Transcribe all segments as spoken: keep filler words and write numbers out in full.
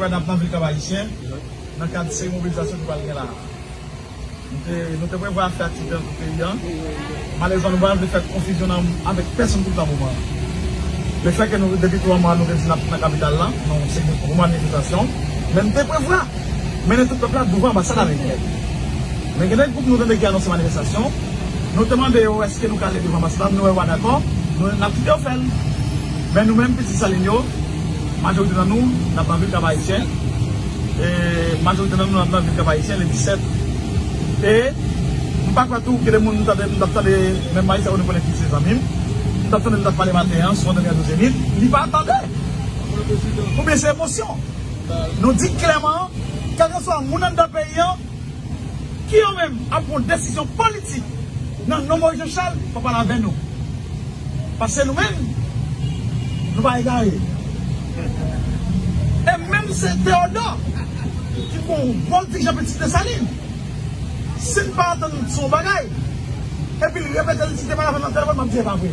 N ap nan vil Kap Ayisyen, nan kad seri mobilizasyon ki pral gen la. Nou te, nou te prevwa fè aktivite nan tout peyi a. Malerezman, nou pa vle fè konfizyon nan, avèk pèsonn pou tan moman. Lefètke nou, depi twa mwa, nou te di n ap nan kapital la, nan yon seri de gwo manifestasyon, men nou te prevwa mennen tout pèp la douvan anbasad ameriken. Men gen de gwoup nou tande ki anonse manifestasyon, nou te mande yo èske nou ka ale douvan anbasad la, nou wè yo pa dakò, nou, n ap kite yo fè l. Men nou menm, pitit Salin yo, majorite nan nou, n ap nan vil Kap Ayisyen. E majorite nan nou, n ap nan vil Kap Ayisyen, le disèt. E m pa kwè tou, gen de moun, m tande, m t ap tande, menm Marissa René konnen ki se zanmi m, m t ap tande, m t ap pale maten an, sou antèn Radyo Zenith, li pa tande. Oubyen se emosyon. Nou di klèman, kèlkeswa moun anndan peyi an, ki yo menm ap pran desizyon politik nan non Moïse Jean Charles, fò pale avè nou. Paske nou menm, nou pa egare. E menm se Teyodò ki gon gwo dirijan Pitit Desalin, si n pa antann sou yon bagay, epi l repete l, si te pale avè m nan telefòn, m ap di e pa vre.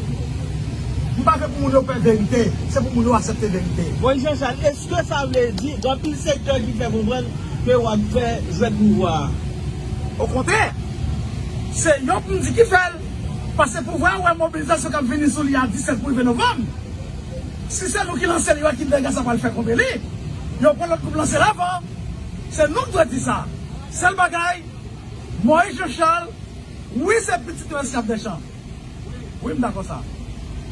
M pa vle pou moun yo pè verite, se pou moun yo aksepte verite. Moïse Jean Charles, èske sa vle di gen anpil sektè ki fè konprann ke w ap fè jwèt pouvwa a? Okontrè, se yo pou m di ki fè l, paske pouvwa a wè mobilizasyon k ap vini sou li a disèt pou rive novanm. Si se nou ki lanse li, yo wè ki dega sa pral fè kontre li, yo pran lòt gwoup lanse l avan. Se nou k dwe di sa. Sèl bagay, Moïse Jean Charles, wi, se pitit yon esklav Deschamps. Wi, m dakò sa.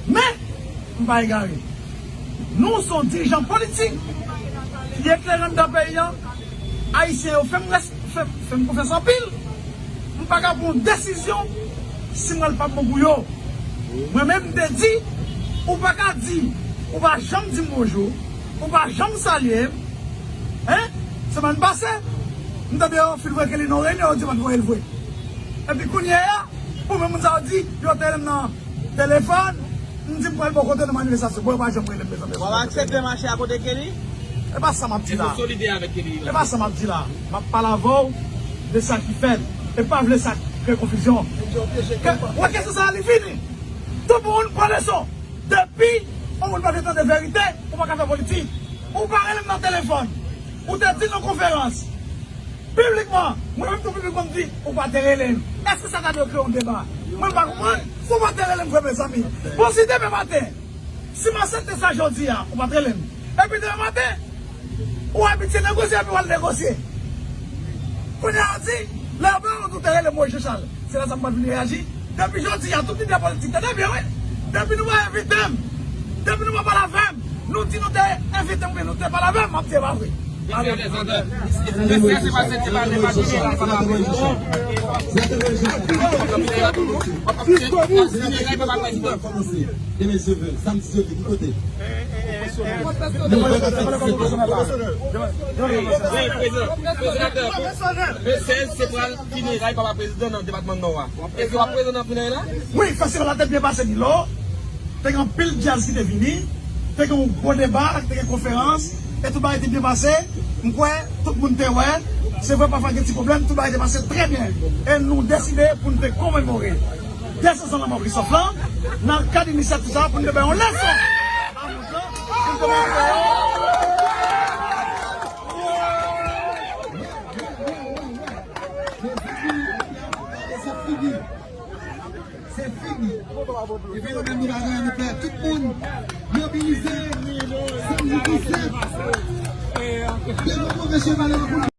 Men, m pa egare. Nou se yon dirijan politik ki eklere anndan peyi a. Ayisyen yo fè m rès-, fè, fè m konfyans anpil. M pa ka pran yon desizyon si m wè l p ap bon pou yo. Mwen menm, m te di, ou pa ka di, ou pa janm di m bonjou, ou pa janm salye m. Hein? Semèn pase, m tande yo fin voye Kelly nan reyinyon, yo di yo pa t voye l vre. Epi kounye a, pou menm moun sa yo di, yo te rele m nan telefòn, m di m pral bò kote nan manifestasyon. Bon, yo pa janm rele m, mezanmi. Bon, w aksepte mache akote Kelly? E pa sa m ap di la. Èske w solidè avèk Kelly la? E pa sa m ap di la. M ap pale avè w de sa ki fèt. E pa vle sa kreye konfizyon. Ke, wè kesyon sa a, li fini. Tout moun pran leson. Depi yon moun pa vle tande verite, ou pa ka fè politik. Ou pa rele m nan telefòn. Ou te di nan konferans. Piblikman, mwen menm tou piblikman m di, ou pa te rele m. Èske sa ta dwe kreye yon deba? Mwen m pa konprann. Si w pa te rele m vre, mezanmi. Bon, si demen maten, si m aksepte sa jodi a, ou pa t rele m. Epi demen maten, ou abitye negosye epi w al negosye. Kounye a di, lè yo ba w, ou te rele Moïse Jean Charles. Se la sa m pa t vin reyaji. Depi jodi a, tout lidè politik, tande byen, wi. Depi nou pa envite m, depi nou pa pale avè m, nou di nou te envite m oubyen nou te pale avè m, m ap di e pa vre. Mesye, se pa se deba, deba, deba, deba, deba. Demen, demen, samdi, ki kote? Prezidan, prezidan, le sèz, se pral fineray papa prezidan nan depatman Nò a. Èske w ap prezan nan fineray la? Wi, festival la te byen pase, Nilo. Te gen anpil djaz ki te vini. Te gen yon gwo deba, te gen konferans. E tout bagay te byen pase. M kwè, tout moun te wè. Se vre, pafwa gen ti pwoblèm, tout bagay te pase trè byen. E nou deside pou n te komemore dèsanzan lanmò Christophe lan, nan kad inisyativ sa a, pou n te bay yon leson a moun lan, pou n te montre yo. Se fini. Epi nou menm nou pa gen anyen nou fè. Tout moun mobilize. Samdi disèt. Devan pwofesyonèl yo pou